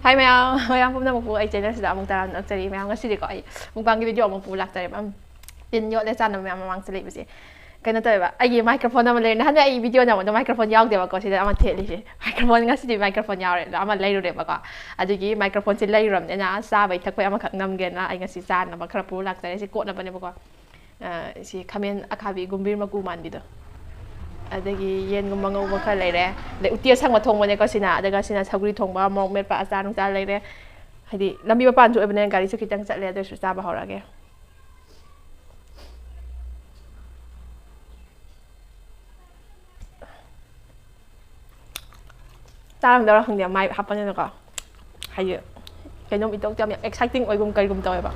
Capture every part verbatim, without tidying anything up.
ꯑꯩ ꯃꯌꯥꯝ ꯃꯌꯥꯝ ꯄꯨꯝꯅꯃꯛꯄꯨ ꯑꯩ ꯆꯦꯅꯦꯜꯁꯤꯗ ꯑꯃꯨꯛ ꯇꯔꯥꯝꯅ ꯑꯣꯛꯆꯔꯤ꯫ ꯃꯌꯥꯝ ꯉꯁꯤꯗꯤꯀꯣ ꯑꯩ ꯃꯨꯛꯕꯥꯡꯒꯤ ꯚꯤꯗꯤꯑꯣ ꯑꯃ ꯄꯨ ꯂꯥꯛꯆꯔꯦꯕ꯫ ꯎꯝ, ꯇꯤꯟ ꯌꯣꯠꯂꯦ ꯆꯥꯅꯕ ꯃꯌꯥꯝ ꯃꯃꯥꯡꯁꯦ ꯂꯩꯕꯁꯦ꯫ ꯀꯩꯅꯣ ꯇꯧꯋꯦꯕ, ꯑꯩꯒꯤ ꯃꯥꯏꯀ꯭ꯔꯣꯐꯣꯟ ꯑꯃ ꯂꯩꯔꯦ꯫ ꯅꯍꯥꯟ ꯑꯩ ꯚꯤꯗꯤꯑꯣ ꯅꯝꯕꯗ ꯃꯥꯏꯀ꯭ꯔꯣꯐꯣꯟ ꯌꯥꯎꯗꯦꯕꯀꯣ, ꯁꯤꯗ ꯑꯃ ꯊꯦꯠꯂꯤꯁꯦ꯫ ꯃꯥꯏꯀ꯭ꯔꯣꯐꯣꯟ ꯉꯁꯤꯗꯤ ꯃꯥꯏꯀ꯭ꯔꯣꯐꯣꯟ ꯌꯥꯎꯔꯦ, ꯑꯗꯣ ꯑꯃ ꯂꯩꯔꯨꯔꯦꯕꯀꯣ꯫ ꯑꯗꯨꯒꯤ ꯃꯥꯏꯀ꯭ꯔꯣꯐꯣꯟꯁꯦ ꯂꯩꯔꯨꯔꯕꯅꯤꯅ ꯆꯥꯕꯩ ꯊꯛꯄꯩ ꯑꯃꯈꯛ ꯅꯝꯒꯦꯅ ꯑꯩ ꯉꯁꯤ ꯆꯥꯅꯕ ꯈꯔ ꯄꯨꯔ ꯂꯥꯛꯆꯔꯦ꯫ ꯁꯤ ꯀꯣꯠꯅꯕꯅꯦꯕꯀꯣ꯫ ꯑ, ꯁꯤ ꯈꯥꯃꯦꯟ ꯑꯈꯥꯕꯤ ꯒꯨꯝꯕꯤꯔ ꯃꯀꯨ ꯃꯥꯟꯕꯤꯗꯣ꯫ ꯑꯗꯒꯤ ꯌꯦꯟꯒꯨꯝꯕ ꯉꯧꯕ ꯈꯔ ꯂꯩꯔꯦ꯫ ꯑꯗꯩ ꯎꯇꯤ ꯑꯁꯪꯕ ꯊꯣꯡꯕꯅꯦꯀꯣ ꯁꯤꯅ꯫ ꯑꯗꯨꯒ ꯁꯤꯅ ꯁꯧꯒ꯭ꯔꯤ ꯊꯣꯡꯕ, ꯃꯣꯔꯣꯛ ꯃꯦꯠꯄ, ꯑꯆꯥꯔ ꯅꯨꯡꯆꯥꯔ ꯂꯩꯔꯦ꯫ ꯍꯥꯏꯗꯤ ꯂꯝꯕꯤ ꯃꯄꯥꯟꯁꯨ ꯑꯣꯏꯕꯅꯤꯅ ꯒꯥꯔꯤꯁꯨ ꯈꯤꯇꯪ ꯆꯠꯂꯦ꯫ ꯑꯗꯨ ꯑꯣꯏꯔꯁꯨ ꯆꯥꯕ ꯍꯧꯔꯛꯑꯒꯦ꯫ ꯆꯥꯔꯝꯗꯧꯔꯥ ꯈꯪꯗꯦ, ꯃꯥꯏ ꯍꯥꯞꯄꯅꯤꯅꯀꯣ꯫ ꯍꯥꯏꯗꯤ ꯀꯩꯅꯣꯝ ꯏꯇꯧ ꯌꯥꯝ ꯑꯦꯛꯁꯥꯏꯇꯤꯡ ꯑꯣꯏꯒꯨꯝ ꯀꯩꯒꯨꯝ ꯇꯧꯋꯦꯕ꯫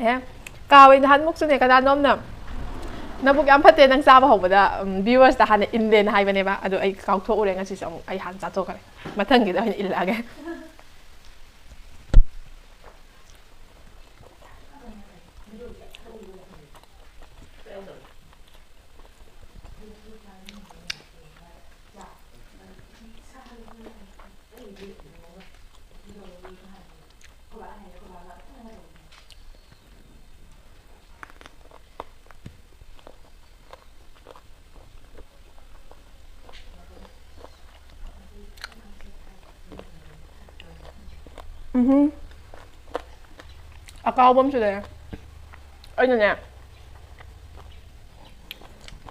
ꯑꯦ, ꯀꯥꯎꯋꯦ, ꯅꯍꯥꯟꯃꯨꯛꯁꯨꯅꯦ, ꯀꯅꯥꯅꯣꯝꯅ "ꯅꯕꯨꯛ ꯌꯥꯝ ꯐꯠꯇꯦ ꯅꯪ ꯆꯥꯕ ꯍꯧꯕꯗ", ꯎꯝ, ꯚ꯭ꯌꯨꯋꯔꯁꯇ ꯍꯥꯟꯅ ꯏꯜꯂꯦꯅ ꯍꯥꯏꯕꯅꯦꯕ꯫ ꯑꯗꯣ ꯑꯩ ꯀꯥꯎꯊꯣꯛꯎꯔꯦ, ꯉꯁꯤꯁꯨ ꯑꯃꯨꯛ ꯑꯩ ꯍꯥꯟꯅ ꯆꯥꯊꯣꯛꯈ꯭ꯔꯦ꯫ ꯃꯊꯪꯒꯤꯗ ꯑꯣꯏꯅ ꯏꯜꯂꯛꯑꯒꯦ꯫ ꯎꯝꯍꯨꯝ꯫ ꯑꯀꯥꯎꯕ ꯑꯃꯁꯨ ꯂꯩꯔꯦ꯫ ꯑꯩꯅꯅꯦ,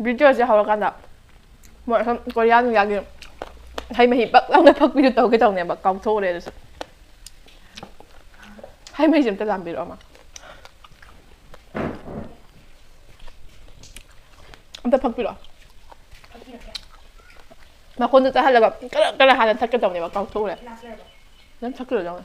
ꯚꯤꯗꯤꯑꯣꯁꯦ ꯍꯧꯔꯀꯥꯟꯗ ꯃꯣꯏ ꯑꯁꯣꯝ ꯀꯣꯔꯤꯌꯥ ꯅꯨꯡꯌꯥꯒꯤ ꯍꯩ ꯃꯍꯤ ꯕꯛ ꯂꯥꯎꯅ ꯐꯛꯄꯤꯗꯨ ꯇꯧꯒꯦ ꯇꯧꯅꯦꯕ, ꯀꯥꯎꯊꯣꯛꯎꯔꯦ ꯑꯗꯨꯁꯨ꯫ ꯍꯩ ꯃꯍꯤꯁꯦ ꯑꯝꯇ ꯂꯥꯝꯕꯤꯔꯛꯑꯣ, ꯑꯃ꯫ ꯑꯝꯇ ꯐꯛꯄꯤꯔꯛꯑꯣ꯫ ꯃꯈꯣꯟꯗꯣ ꯇꯥꯍꯜꯂꯒ ꯀꯔ ꯀꯔ ꯍꯥꯟꯅ ꯊꯛꯀꯦ ꯇꯧꯅꯦꯕ, ꯀꯥꯎꯊꯣꯛꯎꯔꯦ꯫ ꯅꯪ ꯊꯛꯀꯤꯔꯣ ꯅꯪ?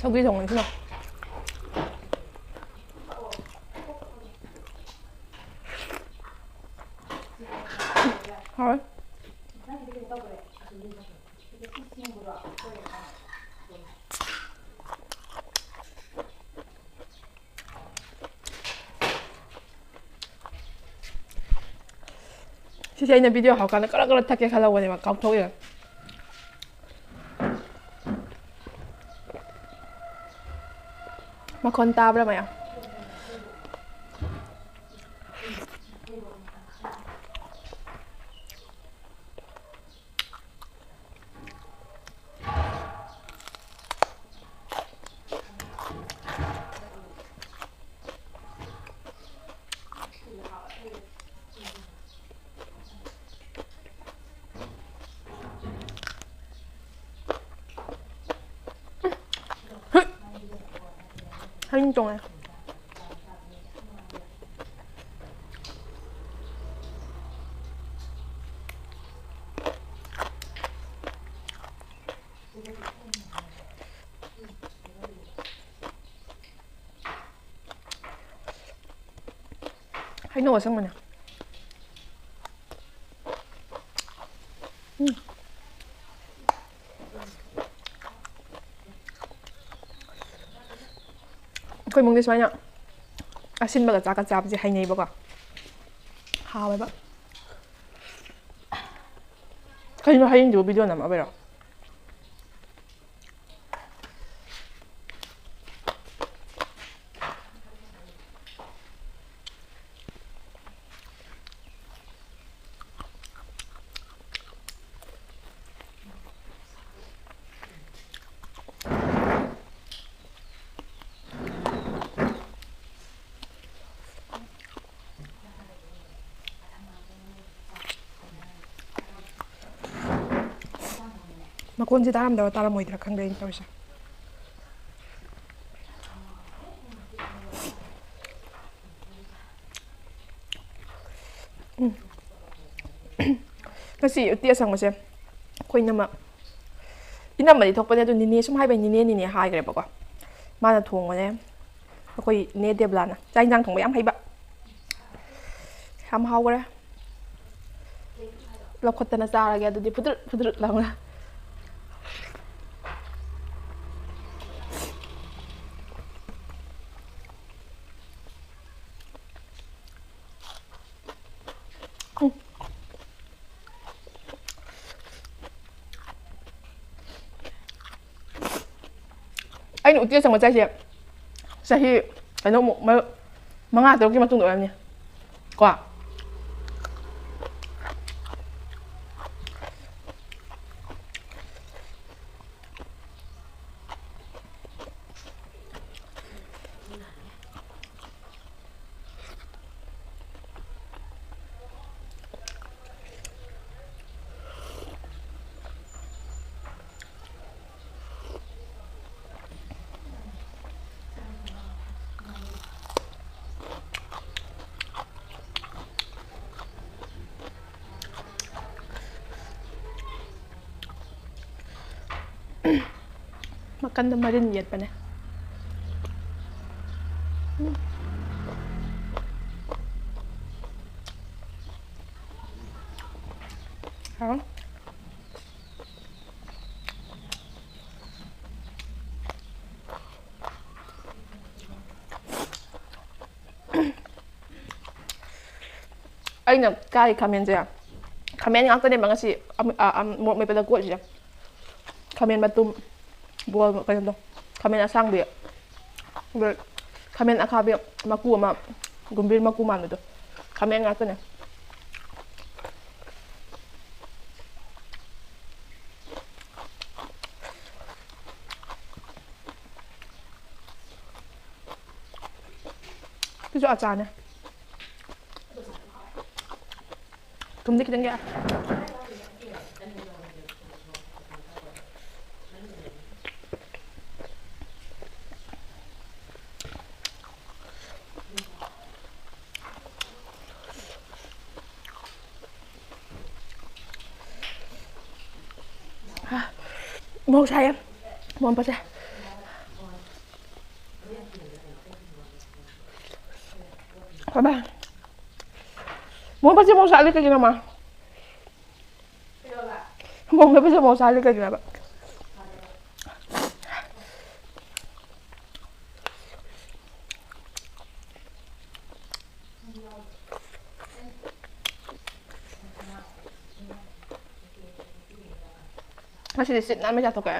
ꯁꯧꯒ꯭ꯔꯤ ꯊꯣꯡꯕꯅꯤ ꯁꯤꯅ꯫ ꯍꯥꯎꯋꯦ꯫ ꯁꯤꯁꯦ ꯑꯩꯅ ꯚꯤꯗꯤꯑꯣ ꯍꯧꯔꯀꯥꯟꯗ ꯀꯔꯛ ꯀꯔꯛ ꯊꯛꯀꯦ ꯈꯜꯍꯧꯕꯅꯦꯕ, ꯀꯥꯎꯊꯣꯛꯏꯕ꯫ ꯃꯈꯣꯟ ꯇꯥꯕ꯭ꯔꯥ ꯃꯌꯥꯝ? ꯍꯩꯅꯤꯡ ꯇꯣꯡꯉꯦ꯫ ꯍꯩꯅꯧ ꯑꯁꯪꯕꯅꯦ꯫ ꯎꯝ꯫ ꯑꯩꯈꯣꯏ ꯏꯃꯨꯡꯗꯤ ꯁꯨꯃꯥꯏꯅ ꯑꯁꯤꯟꯕꯒ ꯆꯥꯛꯀ ꯆꯥꯕꯁꯦ ꯍꯩꯅꯩꯕꯀꯣ꯫ ꯍꯥꯎꯋꯦꯕ꯫ ꯀꯩꯅꯣ ꯍꯌꯦꯡꯗꯨꯕꯨ ꯚꯤꯗꯤꯑꯣ ꯅꯝꯃꯛꯑꯕꯩꯔꯣ? ꯃꯈꯣꯟꯁꯦ ꯇꯥꯔꯝꯗꯧꯔꯥ ꯇꯥꯔꯝꯃꯣꯏꯗ꯭ꯔꯥ ꯈꯪꯗꯦ ꯑꯩꯅ ꯇꯧꯔꯤꯁꯦ꯫ ꯎꯝ꯫ ꯉꯁꯤ ꯎꯇꯤ ꯑꯁꯪꯕꯁꯦ ꯑꯩꯈꯣꯏ ꯏꯅꯝꯃ ꯏꯅꯝꯃꯗꯤ ꯊꯣꯛꯄꯅꯦ, ꯑꯗꯨ ꯅꯤꯅꯦ ꯁꯨꯝ ꯍꯥꯏꯕꯩ ꯅꯤꯅꯦ ꯅꯤꯅꯦ ꯍꯥꯏꯈ꯭ꯔꯦꯕꯀꯣ꯫ ꯃꯥꯅ ꯊꯣꯡꯕꯅꯦ꯫ ꯑꯩꯈꯣꯏ ꯅꯦ ꯗꯦꯕꯂꯥꯅ ꯆꯥꯛ ꯏꯟꯖꯥꯡ ꯊꯣꯡꯕ ꯌꯥꯝ ꯍꯩꯕ꯫ ꯌꯥꯝ ꯍꯥꯎꯈ꯭ꯔꯦ꯫ ꯂꯧꯈꯠꯇꯅ ꯆꯥꯔꯒꯦ ꯑꯗꯨꯗꯤ, ꯐꯨꯗ꯭ꯔꯨꯠ ꯐꯨꯗ꯭ꯔꯨꯠ ꯂꯥꯎꯅ꯫ ꯎꯝ꯫ ꯑꯩꯅ ꯎꯇꯤ ꯑꯁꯪꯕ ꯆꯥꯏꯁꯦ ꯆꯍꯤ ꯀꯩꯅꯣꯃꯨꯛ, ꯃ-, ꯃꯉꯥ ꯇꯔꯨꯛꯀꯤ ꯃꯇꯨꯡꯗ ꯑꯣꯏꯔꯝꯅꯤ ꯀꯣ꯫ ꯃꯀꯟꯗꯣ ꯃꯔꯤꯟ ꯌꯦꯠꯄꯅꯦ꯫ ꯎꯝ꯫ ꯍꯥꯎ꯫ ꯑꯩꯅ ꯆꯥꯔꯤ ꯈꯥꯃꯦꯟꯁꯦ, ꯈꯥꯃꯦꯟ ꯉꯥꯛꯇꯅꯦꯕ ꯉꯁꯤ ꯑꯝ-, ꯑ-, ꯑꯝ-, ꯃꯣꯔꯣꯛ ꯃꯦꯠꯄꯗ ꯀꯣꯠꯂꯤꯁꯦ꯫ ꯈꯥꯃꯦꯟ ꯃꯇꯨꯝ, ꯕꯣꯜ ꯀꯩꯅꯣꯗꯣ, ꯈꯥꯃꯦꯟ ꯑꯁꯥꯡꯕꯤ, ꯑꯗꯨꯒ ꯈꯥꯃꯦꯟ ꯑꯈꯥꯕꯤ ꯃꯀꯨ ꯑꯃ, ꯒꯨꯝꯕꯤꯔ ꯃꯀꯨ ꯃꯥꯟꯕꯗꯣ, ꯈꯥꯃꯦꯟ ꯉꯥꯛꯇꯅꯦ꯫ ꯁꯤꯁꯨ ꯑꯆꯥꯔꯅꯦ꯫ ꯊꯨꯝꯗꯤ ꯈꯤꯇꯪ ꯌꯥꯛꯑꯦ꯫ ꯃꯣꯔꯣꯛ ꯁꯥꯏꯌꯦ꯫ ꯃꯣꯔꯣꯛ ꯃꯦꯠꯄꯁꯦ꯫ ꯕꯥꯏ ꯕꯥꯏ꯫ ꯃꯣꯔꯣꯛ ꯃꯦꯠꯄꯁꯦ ꯃꯣꯔꯣꯛ ꯁꯥꯍꯜꯂꯤ ꯀꯩꯒꯤꯅꯣ, ꯃꯥ? ꯃꯣꯔꯣꯛ ꯃꯦꯠꯄꯁꯦ ꯃꯣꯔꯣꯛ ꯁꯥꯍꯜꯂꯤ ꯀꯩꯒꯤꯅꯣ ꯍꯥꯏꯕ? ꯉꯁꯤꯗꯤ ꯁꯤꯠ ꯅꯥꯟꯕ ꯆꯥꯊꯣꯛꯀꯦ꯫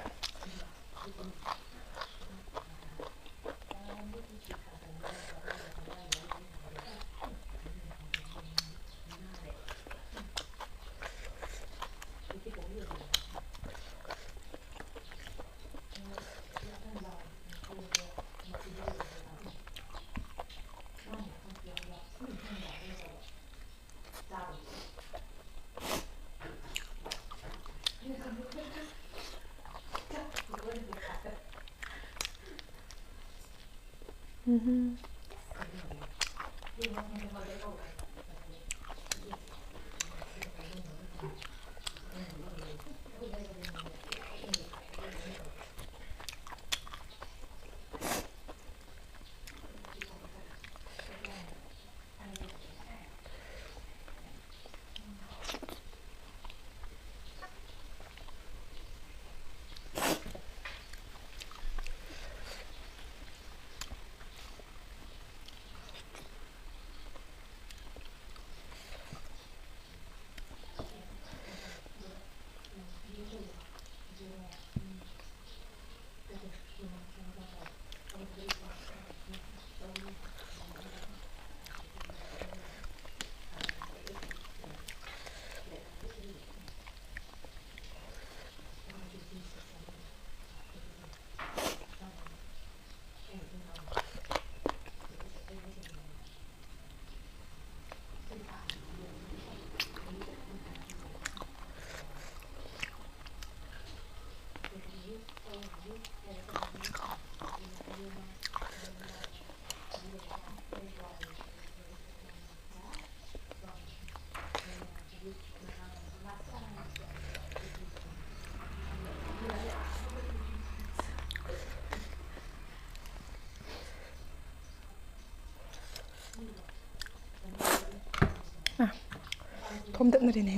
ꯊꯣꯝꯗꯠꯅꯔꯦꯅꯦ꯫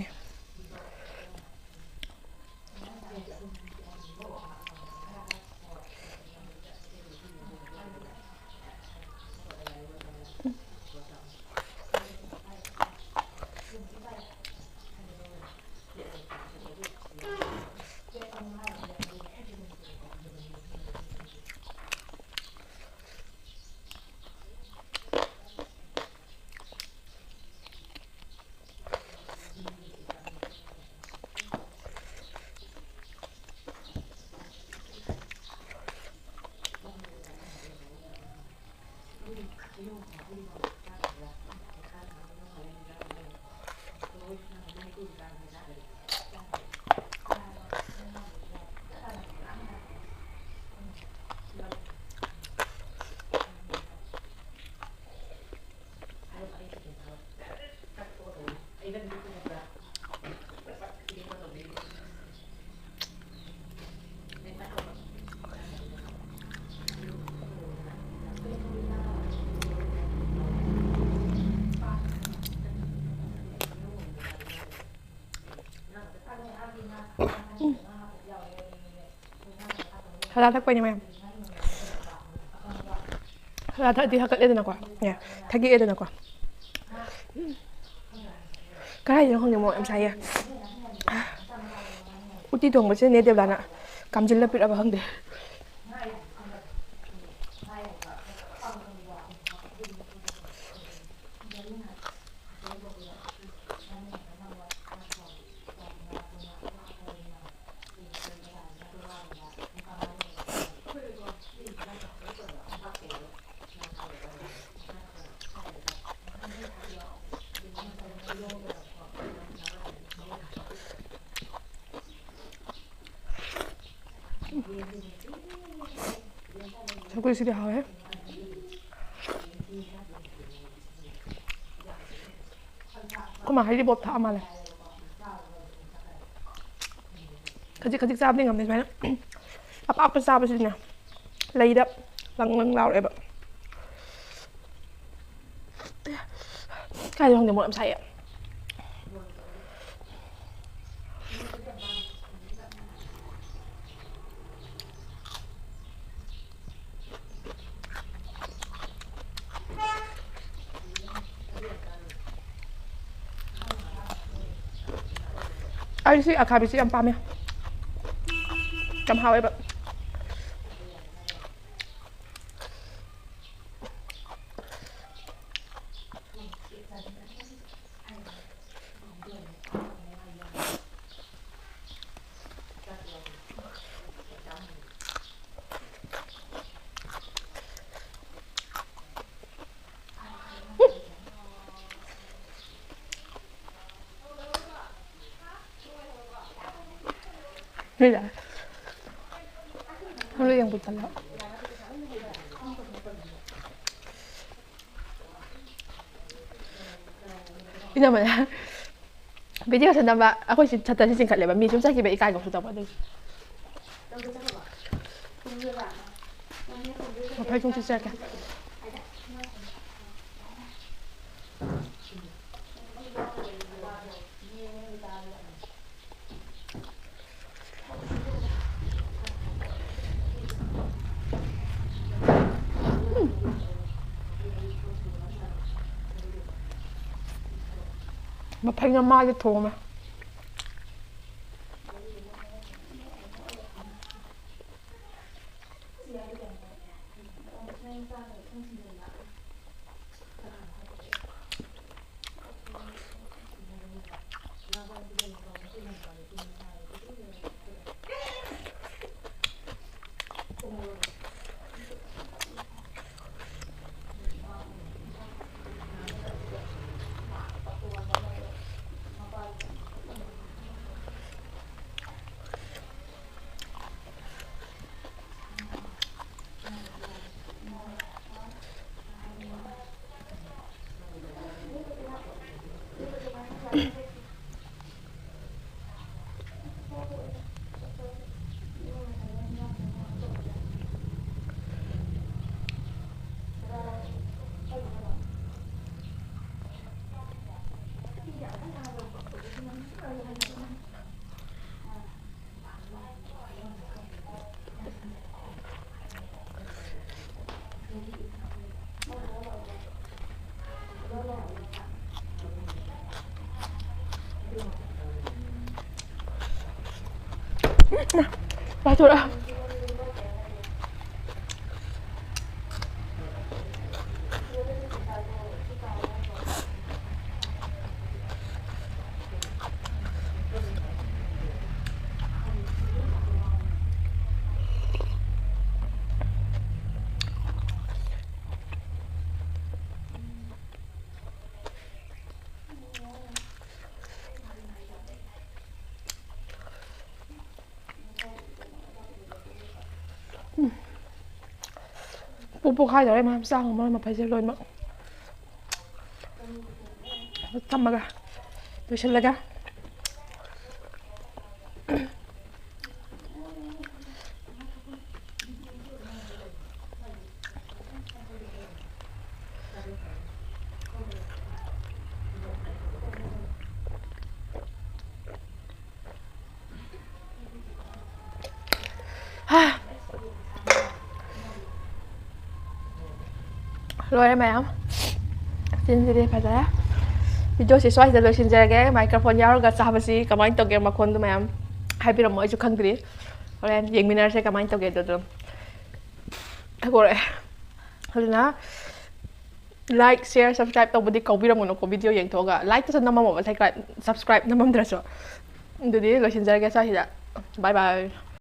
ꯁꯣꯗꯥ ꯊꯛꯄꯩꯅꯦ ꯃꯌꯥꯝ꯫ ꯁꯣꯗꯥ ꯊꯛꯑꯗꯤ ꯍꯥꯀꯠꯂꯦꯗꯅꯀꯣ꯫ ꯑꯦ, ꯊꯛꯀꯦꯗꯅꯀꯣ꯫ ꯀꯗꯥꯏꯗꯅꯣ ꯈꯪꯗꯦ, ꯃꯣꯔꯣꯛ ꯌꯥꯝ ꯁꯥꯏꯌꯦ꯫ ꯎꯇꯤ ꯊꯣꯡꯕꯁꯦ ꯅꯦ ꯗꯦꯕꯂꯥꯅ ꯀꯥꯝꯖꯤꯜꯂ ꯄꯤꯔꯛꯑꯕ ꯈꯪꯗꯦ꯫ ꯁꯧꯒ꯭ꯔꯤꯁꯤꯗꯤ ꯍꯥꯎꯋꯦ꯫ ꯑꯩꯈꯣꯏ ꯃꯥ ꯍꯩꯔꯤꯕꯣꯞ ꯊꯥꯛꯑ ꯃꯥꯜꯂꯦ꯫ ꯈꯖꯤꯛ ꯈꯖꯤꯛ ꯆꯥꯕꯗꯤ ꯉꯝꯗꯦ, ꯁꯨꯃꯥꯏꯅ ꯑꯄꯥꯛꯄ ꯆꯥꯕꯁꯤꯗꯤꯅꯦ, ꯂꯩꯗ ꯂꯪ ꯂꯪ ꯂꯥꯎꯔꯛꯑꯦꯕ꯫ ꯀꯥꯏꯗ ꯈꯪꯗꯦ, ꯃꯣꯔꯣꯛ ꯌꯥꯝ ꯁꯥꯏꯌꯦ꯫ ꯑꯩꯁꯤ ꯑꯈꯥꯕꯤꯁꯤ ꯌꯥꯝ ꯄꯥꯝꯃꯦ꯫ ꯌꯥꯝ ꯍꯥꯎꯋꯦꯕ꯫ ꯀꯩꯗ? ꯍꯣꯔꯦꯟ ꯌꯦꯡꯕ ꯆꯠꯂꯣ꯫ ꯏꯅꯝꯃꯅ video ꯁꯦ ꯅꯝꯕ, ꯑꯩꯈꯣꯏ ꯁꯤ ꯁꯠꯇꯔꯁꯤ ꯆꯤꯡꯈꯠꯂꯦꯕ, ꯃꯤ ꯁꯨꯝ ꯆꯠꯈꯤꯕ ꯏꯀꯥꯏꯒꯨꯝꯁꯨ ꯇꯧꯕ ꯑꯗꯨꯒꯤ꯫ ꯃꯐꯩ ꯊꯣꯡ ꯆꯤꯠꯆꯔꯛꯀꯦ꯫ ꯃꯐꯩꯅ ꯃꯥꯁꯦ ꯊꯣꯝꯃꯦ꯫ ꯄꯥꯊꯣꯔꯛꯑꯣ꯫ ꯄꯨ ꯄꯣꯛꯈꯥꯏꯗꯧꯔꯦ ꯃꯌꯥꯝ ꯆꯥꯡ ꯑꯃ ꯃꯐꯩꯁꯦ ꯂꯣꯏꯅꯃꯛ꯫ ꯊꯝꯃꯒ ꯂꯣꯏꯁꯤꯜꯂꯒ꯫ ꯍꯥ꯫ ꯂꯣꯏꯔꯦ ꯃꯌꯥꯝ꯫ ꯆꯤꯟꯁꯤꯗꯤ ꯐꯖꯔꯦ꯫ ꯚꯤꯗꯤꯑꯣꯁꯤ ꯁ꯭ꯋꯥꯏꯁꯤꯗ ꯂꯣꯏꯁꯤꯟꯖꯔꯒꯦ꯫ ꯃꯥꯏꯀ꯭ꯔꯣꯐꯣꯟ ꯌꯥꯎꯔꯒ ꯆꯥꯕꯁꯤ ꯀꯃꯥꯏꯅ ꯇꯧꯒꯦ, ꯃꯈꯣꯟꯗꯣ ꯃꯌꯥꯝ ꯍꯥꯏꯕꯤꯔꯝꯃꯣ, ꯑꯩꯁꯨ ꯈꯪꯗ꯭ꯔꯤ꯫ ꯍꯣꯔꯦꯟ ꯌꯦꯡꯃꯤꯟꯅꯔꯁꯦ ꯀꯃꯥꯏꯅ ꯇꯧꯒꯦ ꯑꯗꯨꯗꯣ꯫ ꯊꯛꯑꯣꯔꯦ꯫ ꯑꯗꯨꯅ like, share, subscribe ꯇꯧꯕꯗꯤ ꯀꯧꯕꯤꯔꯝꯒꯅꯨꯀꯣ, ꯚꯤꯗꯤꯑꯣ ꯌꯦꯡꯊꯣꯛꯑꯒ꯫ Likeꯇꯁꯨ ꯅꯝꯃꯝꯃꯣꯕ, subscribe, subscribe ꯅꯝꯃꯝꯗ꯭ꯔꯁꯨ꯫ ꯑꯗꯨꯗꯤ ꯂꯣꯏꯁꯤꯟꯖꯔꯒꯦ ꯁ꯭ꯋꯥꯏꯁꯤꯗ꯫ Bye bye꯫